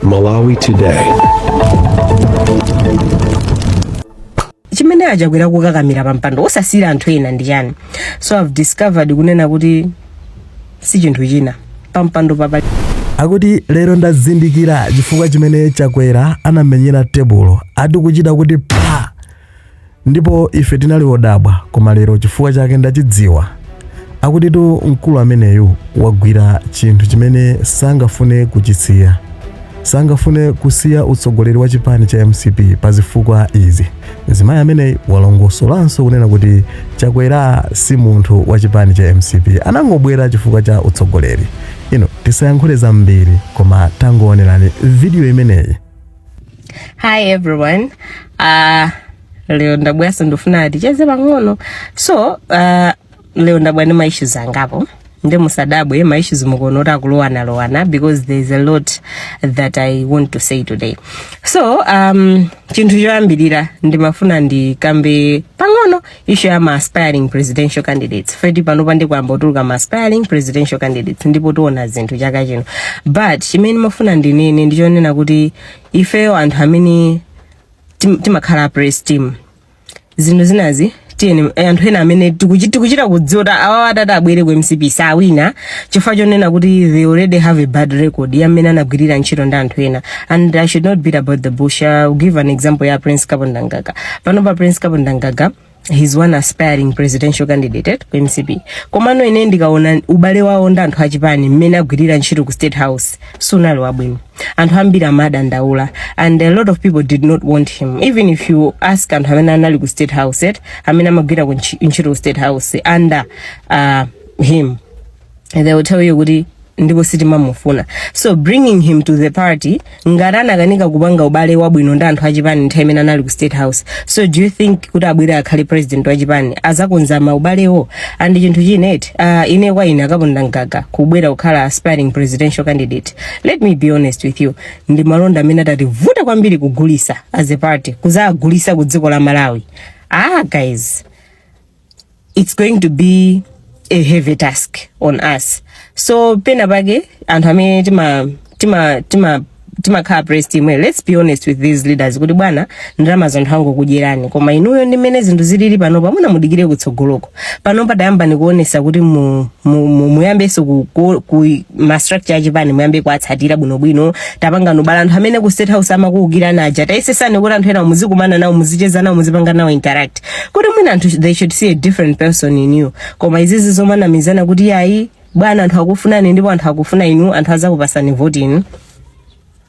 Malawi Today. Chimene achakwera kukakamira pa mpando osasiyira anthu ena ndi chani? So I've discovered kunena kuti si chinthu china pa mpando papa. Akuti lero ndazindikira chifukwa chimene Chakwera anamenyera tebulo, ati kuchita kuti pa, ndipo ife tinali odabwa, koma lero chifukwa chake ndachidziwa. Akutitu mkulu ameneyu wagwira chinthu chimene sangafune kuchisiya. Sangafune kusiya utsogoleri wa chipani cha MCP pa zifukwa izi. Mzimayi ameneyi walongosolanso kunena kuti Chakwera si munthu wa chipani cha MCP, anangobwera chifukwa cha utsogoleri. Ino tisayankhule zambiri, koma tangoonerani video imeneyi. Hi everyone. Lero ndabweranso, ndifuna ticheze pang'ono. So lero ndabwera ndi ma issues angapo, nde musadabwe ma issues mukuona kuti akulowanalowana because there is a lot that I want to say today. So chinthu choyambirira ndimafuna ndikambe pang'ono issue ya ma aspiring presidential candidates. Feti panopa ndikuyamba kutuluka ma aspiring presidential candidates, ndipo tiona zinthu chaka chino. But chimene ndimafuna ndinene ndichonena kuti ifeyo anthu amene timakhala press team, zinthu zinazi tiyeni anthu ena amene tikuchita kudziwa kuti awa atati abwere ku MCP sawina, chifukwa chonena kuti they already have a bad record ya mmene anagwirira ntchito ndi anthu ena. And I should not beat about the bush. I'll give an example ya Prince Kapondamgaga. Panopa Prince Kapondamgaga, he's one aspiring presidential candidate ku MCP, komano ine ndikaona ubale wawo ndi anthu achipani, mmene agwirira ntchito ku State House, sunali wabwino. Anthu ambiri amadandaula and a lot of people did not want him. Even if you ask anthu amene anali ku State House, amene amagwira ku ntchito ku State House under him, they will tell you kuti ndipo sitimamufuna. So bringing him to the party, ngati anakanika kupanga ubale wabwino ndi anthu achipani nthawi imene anali ku State House, so do you think kuti abwere akhale president wachipani azakonza maubalewo? And chinthu china eti, ine kwa ine, aKapondamgaga kubwera kukhala aspiring presidential candidate, let me be honest with you, ndi malonda amene atativuta kwambiri kugulisa as a party, kuzagulisa ku dziko la Malawi. Ah guys, it's going to be a heavy task on us. So pena pake anthu amene timakhala press team, let's be honest with these leaders kuti bwana, ndalama zanthu angokudyerani, koma inuyo ndi mmene zinthu zilili panopa, muna mudikire kutsogoloko. Panopa tayamba nikuonesa kuti muyambenso ku ma structure achipani, muyambe kuatsatira bwinobwino. Tapanga nubala anthu amene ku State House amakuwukirani aja, tayesesani kuti anthu ena muzikumana nawo, muzicheza nawo, muzipanga nawo interact, kuti mwina anthu they should see a different person in you. Koma izizi zomanamizana kuti yayi bwana, anthu akufunani ndipo anthu akufuna inu, anthu azakupasani vote inu,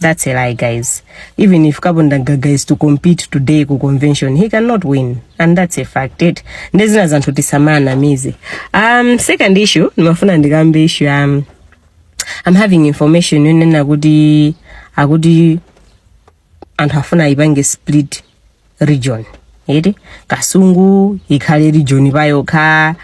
that's a lie, guys. Even if Kapondamgaga is to compete today ku convention, he cannot win, and that's a fact. It ndezina zanthu tisamanamize. Second issue ndimafuna ndikambe issue ya I'm having information yonena kuti akuti anthu afuna ipange split region iti, Kasungu ikhale region payokha,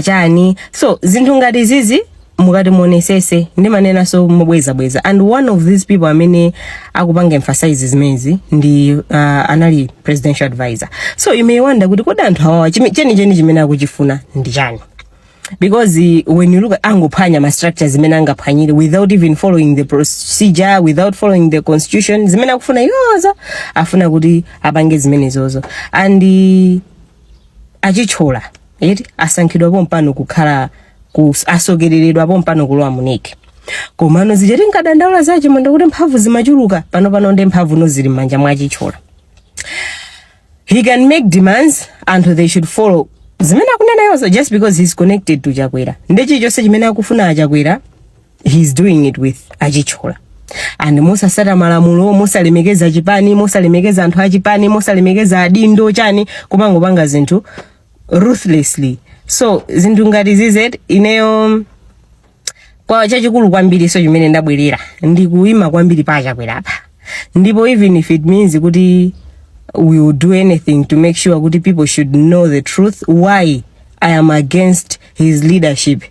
chani. So zinthu ngati zizi mukati muonesese, ndimanena so mobwezabweza, and one of these people amene akupanga emphasize zimenezi ndi anali presidential advisor. So you may wonder kuti kodi anthu awawa chenicheni chimene akuchifuna ndi chani? Because when you look at angophwanya ma structures zimene angaphwanyire without even following the procedure, without following the constitution, zimene akufuna iwozo, afuna kuti apange zimenezozo. And achithyola eti asankhidwa pompano kukhala asokereredwa pompano kulowa mu NEC. Komano zija tinkadandaula zachimwendo kuti mphamvu zimachuluka, pano pano ndi mphamvu no zili m'manja mwa achithyola. He can make demands and they should follow zimene akunena yonso, just because he's connected to Chakwera. Ndi chilichonse chimene akufuna achakwera, he's doing it with achithyola, and mosasata malamulo, mosalemekeza chipani, mosalemekeza anthu achipani, mosalemekeza adindo chani, kumangopanga zinthu ruthlessly. So zinthu ngati zizet, ineyo kwa chachikulu kwambiri, so chimene ndabwerera ndikuyima kwambiri pa achakwera apa, ndipo even if it means kuti we will do anything to make sure kuti people should know the truth why I am against his leadership,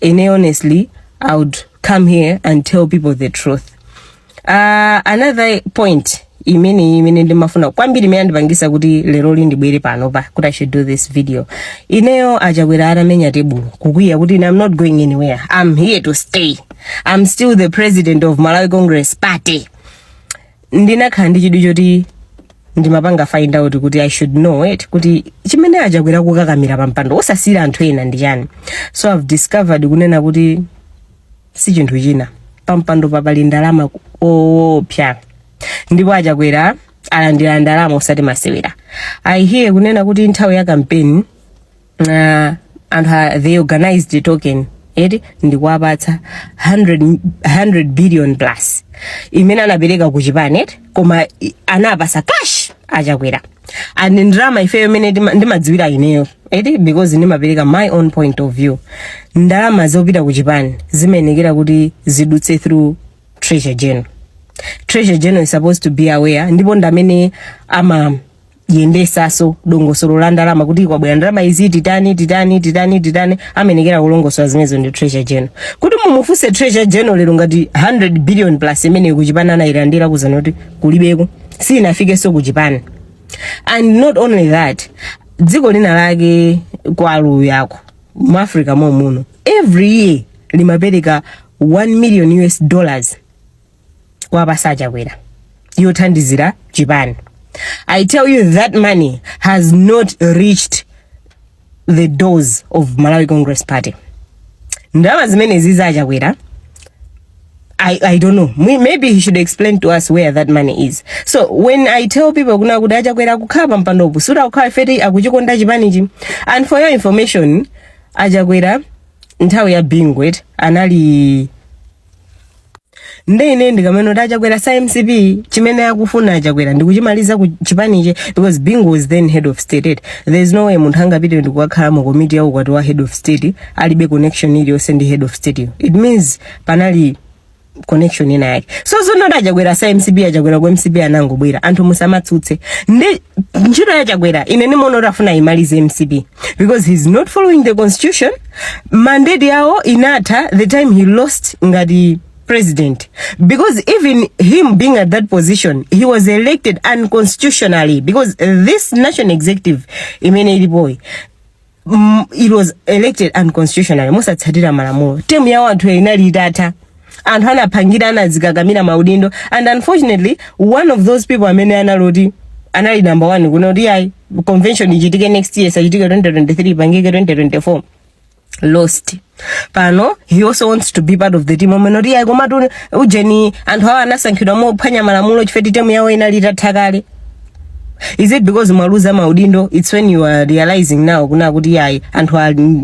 ine honestly I would come here and tell people the truth. Another point imene ndimafuna kwambiri, imene andipangisa kuti lero ndibwere pano pa kuti I should do this video, ineyo achakwera atamenya tebulo kukwiya kuti I'm not going anywhere, I'm here to stay, I'm still the president of Malawi Congress Party. Ndinakhala ndi chidwi choti ndimapanga find out kuti I should know it, kuti chimene aChakwera kukakamira pa mpando osasiyira anthu ena ndi chani. So I've discovered kunena kuti si chinthu china, pampando papali ndalama koopsa, ndipo aChakwera alandira ndalama osati masewera. I hear kunena kuti nthawi ya campaign anthu they organized a token eti ndikuwapatsa 100 billion plus imene anapereka ku chipani eti, koma anapasa cash aChakwera. And ndalama ifeyo imene ndimadziwira ineyo eti, because ndimapereka my own point of view, ndalama zopita ku chipani zimayenekera kuti zidutse through Treasurer General. Treasurer General is supposed to be aware, ndipo ndamene amayendesaso dongosolo la ndalama kuti kwabwera ndalama izi, titani, titani, titani, titani. Amenekera kulongosola zimenezo ndi Treasurer General. Kuti mumufunse Treasurer General lero ngati 100 billion plus imene kuchipani anayilandira, kuzana kuti kulibeko, sinafikenso kuchipani. And not only that, dziko lina lake kwaluyako mu Africa momuno every year limapereka 1 million US dollars kwa aChakwera yothandizira chipani. I tell you, that money has not reached the doors of Malawi Congress Party. Ndalama zimenezi zaChakwera, I don't know. Maybe he should explain to us where that money is. So when I tell people kuna kuti aChakwera kukhala pa mpandopo, suti akukhala feti akuchikonda chipanichi. And for your information, aChakwera nthawi ya Bingu anali ndene ndikamene kuti aChakwera sa MCP, chimene akufuna aChakwera ndikuchimaliza ku chipaniche, because Bingu was then head of state. There is no way munthu angapite ndikukakhala mu komiti ya ukwati wa head of state alibe connection iliyonse ndi head of state. It means panali connection ina yake. So zonoti aChakwera sa MCP, aChakwera ku MCP anangobwera, anthu musamatsutse. Ndi ntchito ya Chakwera ine ndimaona kuti afuna imalize MCP, because he's not following the constitution. Mandate yawo inatha the time he lost ngati president, because even him being at that position, he was elected unconstitutionally, because this national executive imene ilipoyi, it was elected unconstitutionally, mosatsatira malamulo. Term yawo anthu inali itatha, anthu anaphangira, anazikakamira maudindo. And unfortunately, one of those people amene analoti anali number one kuno kuti ayi, convention ichitike next year, sachitike 2023, pangike 2024, lost. Pano he also wants to be part of the team omwe kuti ayi, komatu ujeni anthu awa anasankhidwa mophwanya malamulo chifukwa term yawo inali itatha kale. Is it because mwaluza maudindo, it's when you are realizing now kuna kuti ayi, anthu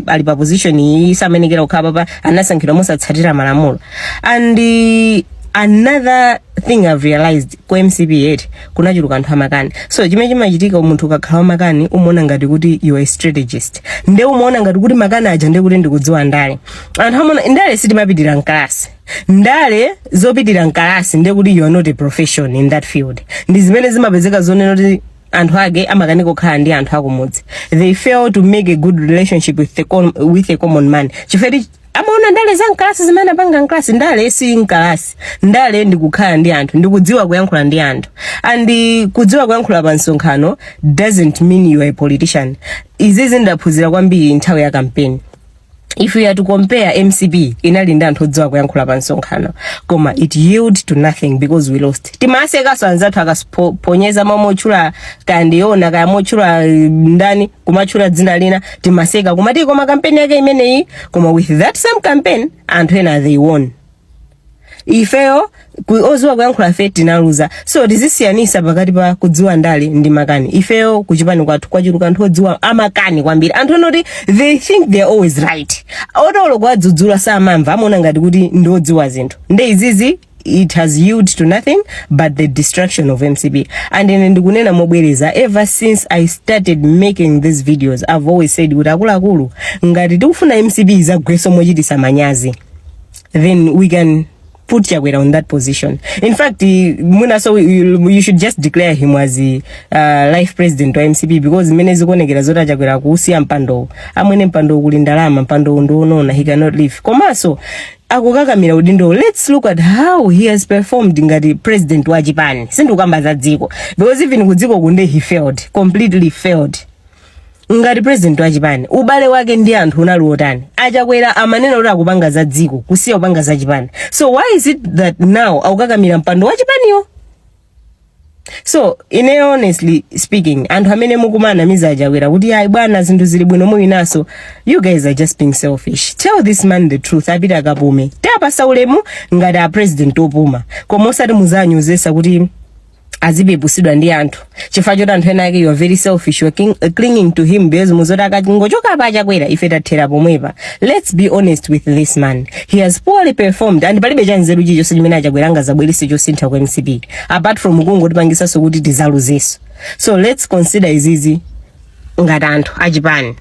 ali pa position iyi samenekera kukhala papa, anasankhidwa mosatsatira malamulo? And another thing I've realized, ku MCP yet kunachuluka anthu amakani. So chimene chimachitika, munthu ukakhala wamakani umaona ngati kuti you are a strategist, nde umaona ngati kuti makani aja nde kuti ndikudziwa ndale. Anthu amaona ndale sitimapitira mkalasi. Ndale zopitira mkalasi nde kuti you are not a profession in that field. Ndi zimene zimapezeka zonena kuti anthu ake amakanika kukhala ndi anthu akumudzi. They fail to make a good relationship with a common man, chifukwa amaona ndale za mkalasi zimene apanga mkalasi. Ndale si mkalasi. Ndale ndikukhala ndi anthu, ndikudziwa kuyankhula ndi anthu. And kudziwa kuyankhula pa msonkhano doesn't mean you are a politician. Izizi ndaphunzira kwambiri nthawi ya campaign. If we are to compare, MCP inali ndi anthu odziwa kuyankhula pa msonkhano, koma it yield to nothing because we lost. Timasekaso anzathu akaponyeza mamotchula kandiyona kaya motchula ndani, kumatchula dzina lina, timaseka kumati koma kampeni yake imeneyi. Koma with that same campaign, anthu ena they won. Ifeyo oziwa kuyankhula fe tinaluza. So tizisiyanisa pakati pa kudziwa ndale ndi makani. Ifeyo kuchipani kwathu kwachuluka anthu odziwa amakani kwambiri, anthu onoti they think they're always right, otolo kuwadzudzula samamva, amaona ngati kuti ndiodziwa zinthu. Nde izizi, it has yield to nothing but the destruction of MCP. And ine ndikunena mobwereza, ever since I started making these videos, I've always said kuti akuluakulu, ngati tikufuna MCP izagweso mochitisa manyazi, then we can put Chakwera on that position. In fact, mwina so you should just declare him as the life president wa MCP, because zimene zikuonekera zoti Chakwera kuusiya mpando, amwene, mpando kuli ndalama, mpando ndionona, he cannot leave. Komanso akukakamira udindo. Let's look at how he has performed ngati president wa chipani. Sindikukamba za dziko, because even ku dziko kunde he failed, completely failed. Ngati president wa chipani, ubale wake ndi anthu unali wotani? AChakwera amanena kuti akupanga za dziko, kusiya kupanga za chipani. So why is it that now akukakamira mpando wa chipaniyo? So ine, honestly speaking, anthu amene mukumanamiza aChakwera kuti ayi bwana, zinthu zili bwino, muyinaso, you guys are just being selfish. Tell this man the truth, apite akapume. Tiapasa ulemu ngati a president opuma, koma osati muzanyozesa kuti azipepusidwa ndi anthu chifukwa choti anthu ena ake, you are very selfish, you are clinging to him because muzoti akangochoka apa aChakwera, ife tathera pomwepa. Let's be honest with this man. He has poorly performed and palibe cha nzeru chilichonse chimene aChakwera angazabwerese chosintha ku MCP, apart from kungotipangisanso kuti tizaluzeso. So let's consider izizi ngati anthu achipani.